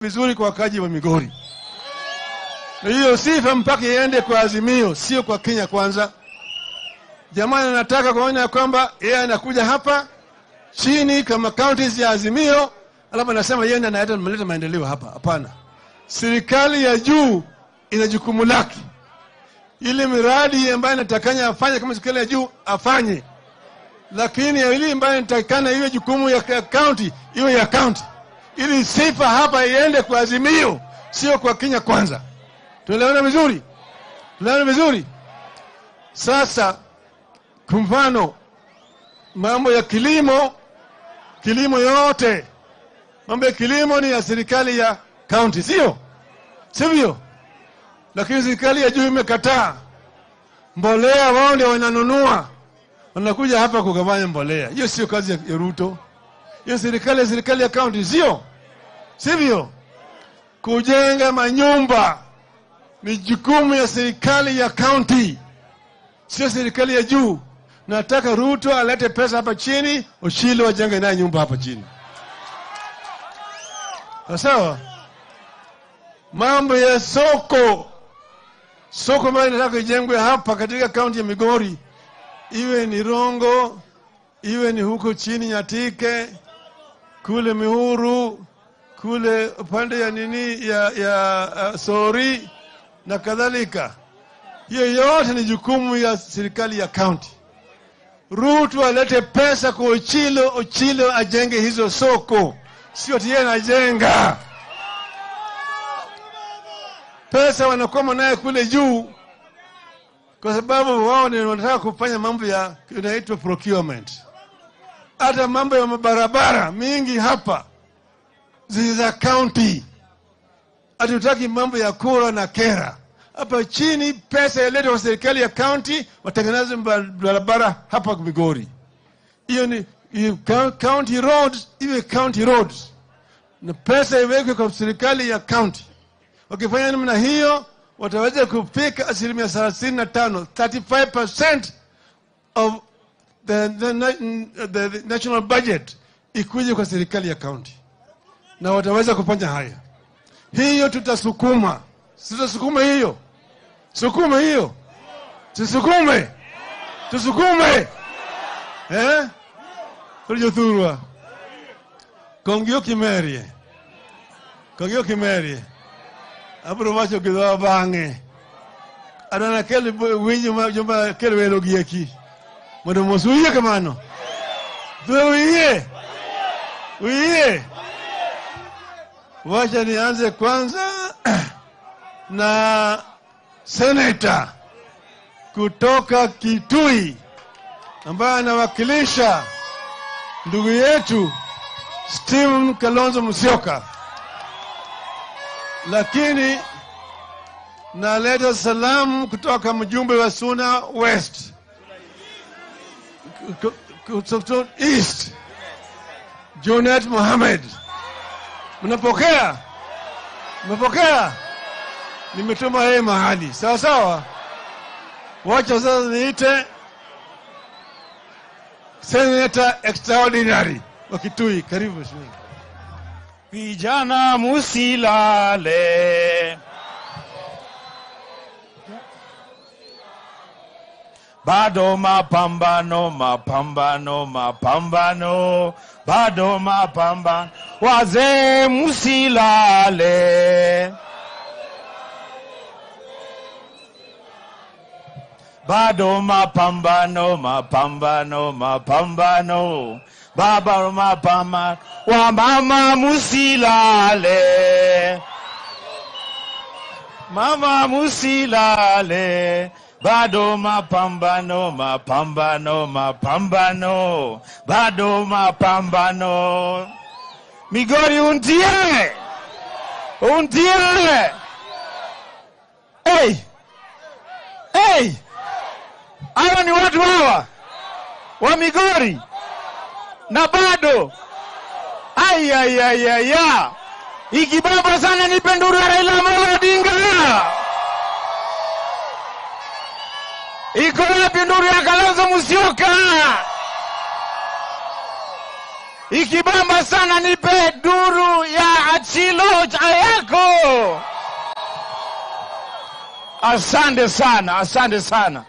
vizuri kwa wakaji wa Migori. Na hiyo sifa mpaka iende kwa Azimio, sio kwa Kenya Kwanza. Jamani, nataka kuona kwamba yeye anakuja hapa chini kama counties ya Azimio, alafu anasema yeye ndiye analeta maendeleo hapa. Hapana. Serikali ya juu ina jukumu lake. Ile miradi ambayo inatakana afanye kama serikali ya juu afanye. Lakini ile ambayo inatakana iwe jukumu ya county, iwe ya county. Ili sifa hapa iende kwa Azimio, sio kwa Kenya Kwanza. Tunaelewana vizuri? Tunaelewana vizuri? Sasa kwa mfano mambo ya kilimo, kilimo yote, mambo ya kilimo ni ya serikali ya county, sio? Sivyo? Lakini serikali ya juu imekataa. Mbolea wao ndio wananunua. Wanakuja hapa kugawanya mbolea. Hiyo sio kazi ya Ruto. Hiyo serikali ya county, sio? Sivyo? Kujenga manyumba ni jukumu ya serikali ya county, sio serikali ya juu. Nataka Ruto alete pesa hapa chini, Ochilo wajenge naye nyumba hapa chini. Sawa? Mambo ya soko, soko ambayo nataka ijengwe hapa katika county ya Migori, iwe ni Rongo, iwe ni huko chini Nyatike, kule Mihuru, kule upande ya nini ya Sori na kadhalika. Hiyo yote ni jukumu ya serikali ya county. Ruto alete pesa kwa Ochilo, Ochilo ajenge hizo soko, sio ati yeye anajenga. Pesa wanakuwa naye kule juu kwa sababu wao ni wanataka kufanya mambo ya inaitwa procurement. Hata mambo ya mabarabara mingi hapa za county. Hatutaki mambo ya kura na kera. Hapa chini pesa iletwe kwa serikali ya county watengeneze barabara hapa Migori. Hiyo ni county roads, iwe county roads. Na pesa iwekwe kwa serikali ya county. Wakifanya namna hiyo wataweza kufika 35%, 35% of the national budget ikuje kwa serikali ya county. Na wataweza kufanya haya. Hiyo tutasukuma. Tutasukuma hiyo. Sukuma hiyo. Tusukume. Tusukume. Eh? Tulijothurwa. Kongio kimerie. Kongio kimerie. Abro wacho gidwa bange. Adana kel winjo joma kel welo gieki. Mondo mosuye kamano. Tuwe uye. Wacha nianze kwanza na senator kutoka Kitui ambaye anawakilisha ndugu yetu Stephen Kalonzo Musyoka. Lakini naleta salamu kutoka mjumbe wa Suna West, East, Junet Mohamed. Mnapokea? Mnapokea? Nimetuma yeye mahali. Sawa sawa? Wacha sasa niite Senator Extraordinary wa Kitui. Karibu mheshimiwa. Vijana musilale, bado mapambano, mapambano, mapambano, bado mapambano. Wazee musilale, bado mapambano, mapambano, mapambano, baba mapambano. Wamama musilale, mama musilale, bado mapambano, mapambano, mapambano, bado mapambano. Migori untie, untie. Hey, hey, hawa ni watu hawa wa Migori na bado ay ay ay ay ay. Ikibaba sana nipe nduru ya Raila Amolo Odinga. Iko wapi nduru ya Kalonzo Musyoka? Ikibamba sana nipe duru ya Achilo Ayako. Asante sana, asante sana.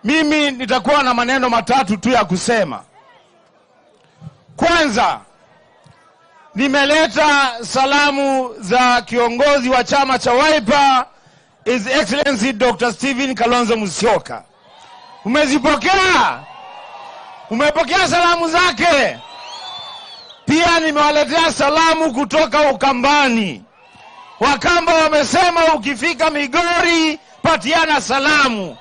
Mimi nitakuwa na maneno matatu tu ya kusema. Kwanza, nimeleta salamu za kiongozi wa chama cha Wiper, His Excellency Dr. Stephen Kalonzo Musyoka. Umezipokea? Umepokea salamu zake? Pia nimewaletea salamu kutoka Ukambani. Wakamba wamesema ukifika Migori patiana salamu.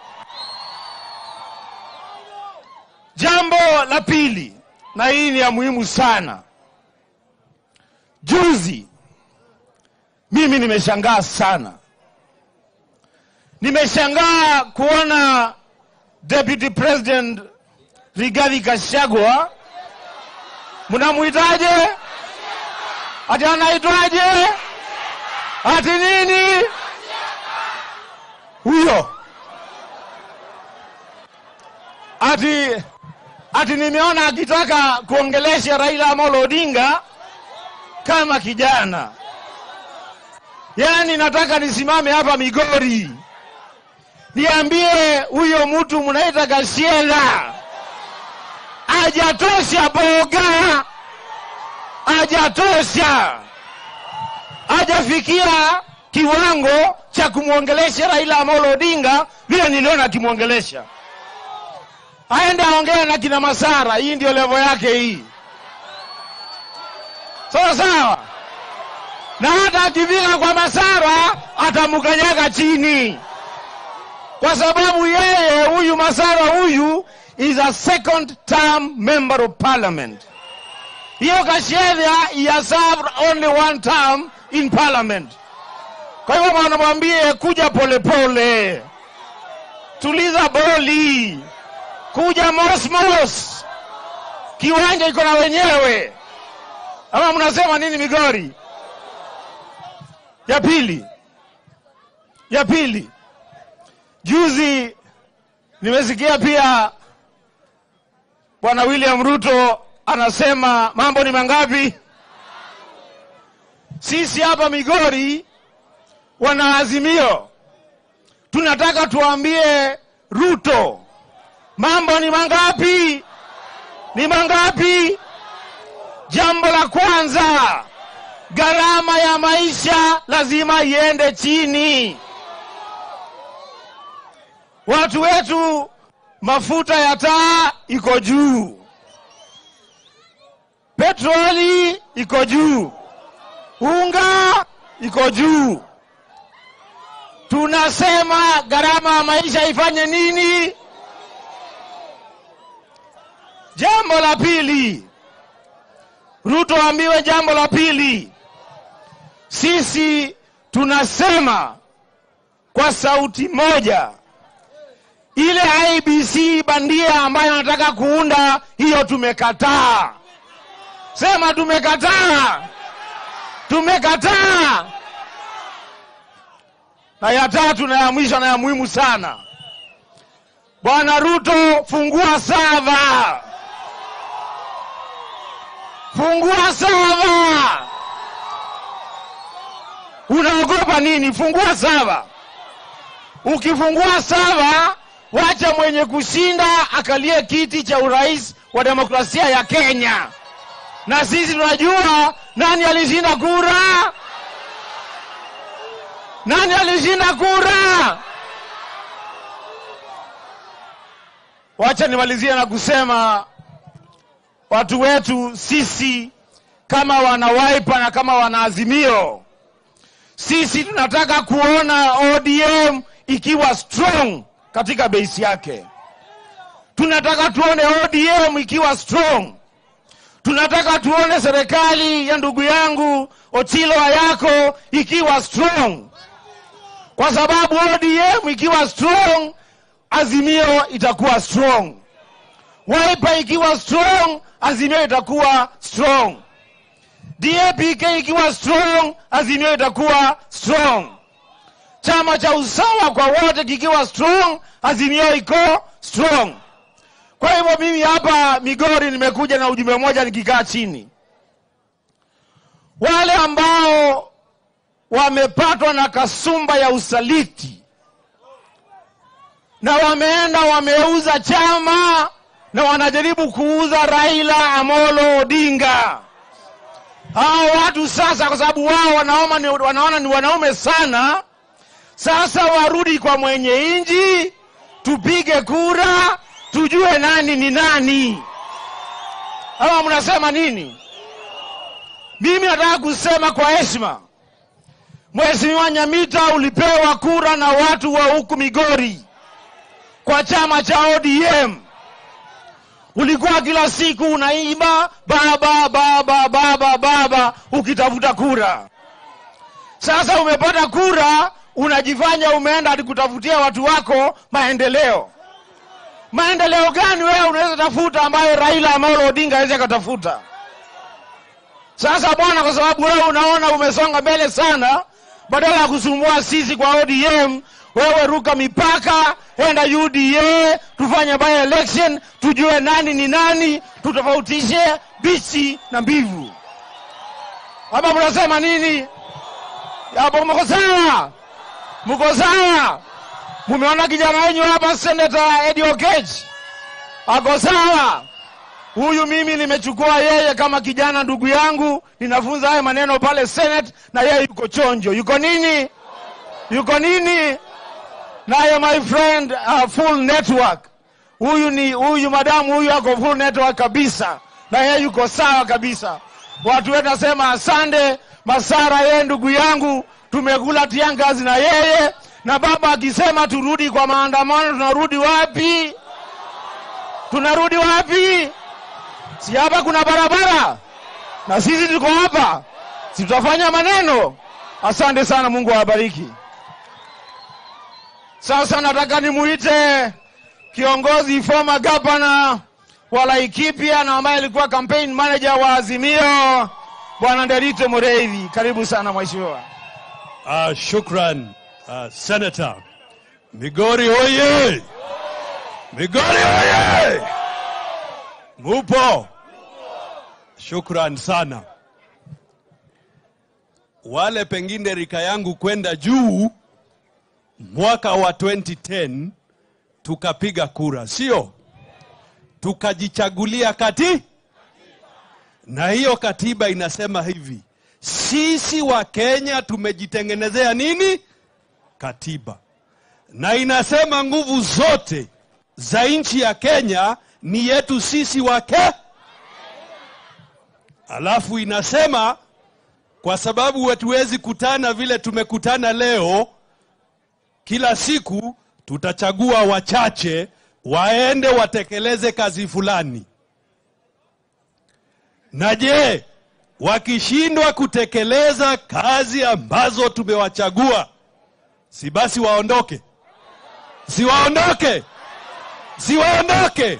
Jambo la pili, na hii ni ya muhimu sana. Juzi mimi nimeshangaa sana. Nimeshangaa kuona Deputy President Rigathi Gachagua. Mnamuitaje? Ati anaitwaje? Ati nini? Huyo. Ati nimeona akitaka kuongelesha Raila Amolo Odinga kama kijana. Yaani nataka nisimame hapa Migori niambie huyo mtu mnaita Gachagua hajatosha boga, hajatosha, hajafikia kiwango cha kumuongelesha Raila Amolo Odinga vile niliona akimuongelesha. Aende aongee na kina Masara, hii ndio level yake hii. Sawa sawa. Na hata akifika kwa Masara atamkanyaga chini. Kwa sababu yeye huyu Masara huyu is a second term member of parliament. Hiyo Gachagua, he has served only one term in parliament. Kwa hivyo wanamwambie kuja polepole, tuliza boli, kuja mosmos, kiwanja iko na wenyewe. Ama mnasema nini Migori? Ya pili, juzi nimesikia pia Bwana William Ruto anasema mambo ni mangapi? Sisi hapa Migori wanaazimio tunataka tuambie Ruto mambo ni mangapi? Ni mangapi? Jambo la kwanza, gharama ya maisha lazima iende chini. Watu wetu, mafuta ya taa iko juu, petroli iko juu, unga iko juu. Tunasema gharama ya maisha ifanye nini? Jambo la pili, Ruto ambiwe jambo la pili. Sisi tunasema kwa sauti moja, ile IEBC bandia ambayo anataka kuunda, hiyo tumekataa. Sema tumekataa. Tumekataa. Na ya tatu na ya mwisho na ya muhimu sana, Bwana Ruto, fungua sava. Fungua sava. Unaogopa nini? Fungua sava. Ukifungua sava, wacha mwenye kushinda akalie kiti cha urais wa demokrasia ya Kenya. Na sisi tunajua nani alishinda kura. Nani alishinda kura? Wacha nimalizie na kusema watu wetu, sisi kama wana Wiper na kama wana Azimio, sisi tunataka kuona ODM ikiwa strong katika base yake. Tunataka tuone ODM ikiwa strong. Tunataka tuone serikali ya ndugu yangu Ochilo Ayako ikiwa strong. Kwa sababu ODM ikiwa strong, Azimio itakuwa strong. Wiper ikiwa strong, Azimio itakuwa strong. DAPK ikiwa strong, Azimio itakuwa strong. Chama cha usawa kwa wote kikiwa strong, Azimio iko strong. Kwa hivyo mimi hapa Migori nimekuja na ujumbe mmoja nikikaa chini. Wale ambao wamepatwa na kasumba ya usaliti na wameenda wameuza chama na wanajaribu kuuza Raila Amolo Odinga, hao watu sasa, kwa sababu wao wanaona ni wanaume sana, sasa warudi kwa mwenye inji, tupige kura, tujue nani ni nani. Ama mnasema nini? Mimi nataka kusema kwa heshima, Mheshimiwa Nyamita, ulipewa kura na watu wa huku Migori kwa chama cha ODM. Ulikuwa kila siku unaimba baba baba baba baba ukitafuta kura. Sasa umepata kura, unajifanya umeenda hadi kutafutia watu wako maendeleo. Maendeleo gani wewe unaweza tafuta ambayo Raila Amolo Odinga hawezi akatafuta? Sasa bwana, kwa sababu wewe unaona umesonga mbele sana, badala ya kusumbua sisi kwa ODM, wewe ruka mipaka, enda UDA, tufanye by election, tujue nani ni nani, tutofautishe bichi na mbivu. Hapa mnasema nini? Hapo mko sawa? Mko sawa? Mumeona kijana wenu hapa Senator Eddie Oketch ako sawa? Huyu mimi nimechukua yeye kama kijana ndugu yangu, ninafunza haya maneno pale Senate, na yeye yuko chonjo. Yuko nini? Yuko nini? Naye my friend, full network. Huyu madamu huyu ako full network kabisa. Na yeye yuko sawa kabisa. Watu wetu nasema asante Masara, yeye ndugu yangu, tumekula tiangazi na yeye. Na baba akisema turudi kwa maandamano, tunarudi wapi? Tunarudi wapi? Si hapa kuna barabara? Na sisi tuko hapa. Si tutafanya maneno? Asante sana, Mungu awabariki. Sasa nataka nimuite kiongozi former governor wa Laikipia na ambaye alikuwa campaign manager wa Azimio, Bwana Nderitu Mureithi. Karibu sana mheshimiwa. Shukran, Senator. Migori oye! Migori oye! Mupo? Shukran sana. Wale pengine rika yangu kwenda juu, mwaka wa 2010 tukapiga kura, sio? Tukajichagulia kati, na hiyo katiba inasema hivi: sisi wa Kenya tumejitengenezea nini? Katiba. Na inasema nguvu zote za nchi ya Kenya ni yetu sisi wa Kenya. Alafu inasema kwa sababu hatuwezi kutana vile tumekutana leo kila siku, tutachagua wachache waende watekeleze kazi fulani. Na je, wakishindwa kutekeleza kazi ambazo tumewachagua, si basi waondoke? Si waondoke? Si waondoke?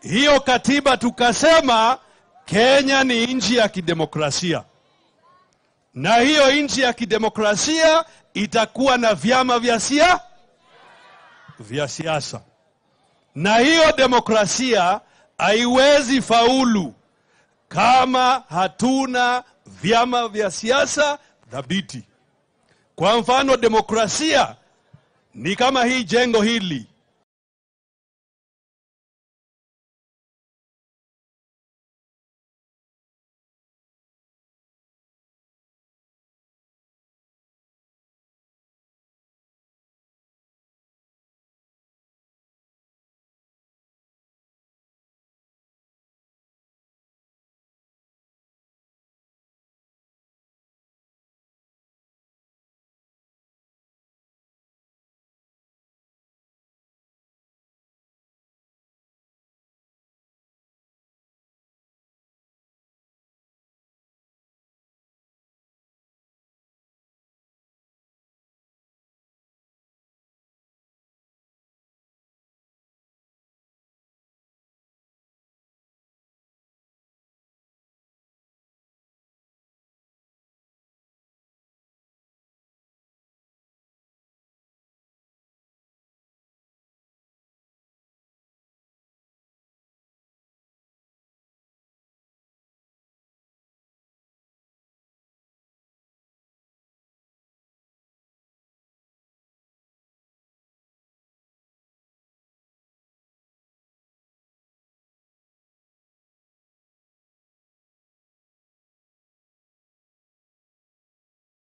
Hiyo katiba tukasema Kenya ni nchi ya kidemokrasia. Na hiyo nchi ya kidemokrasia itakuwa na vyama vya siasa. Na hiyo demokrasia haiwezi faulu kama hatuna vyama vya siasa thabiti. Kwa mfano, demokrasia ni kama hii jengo hili.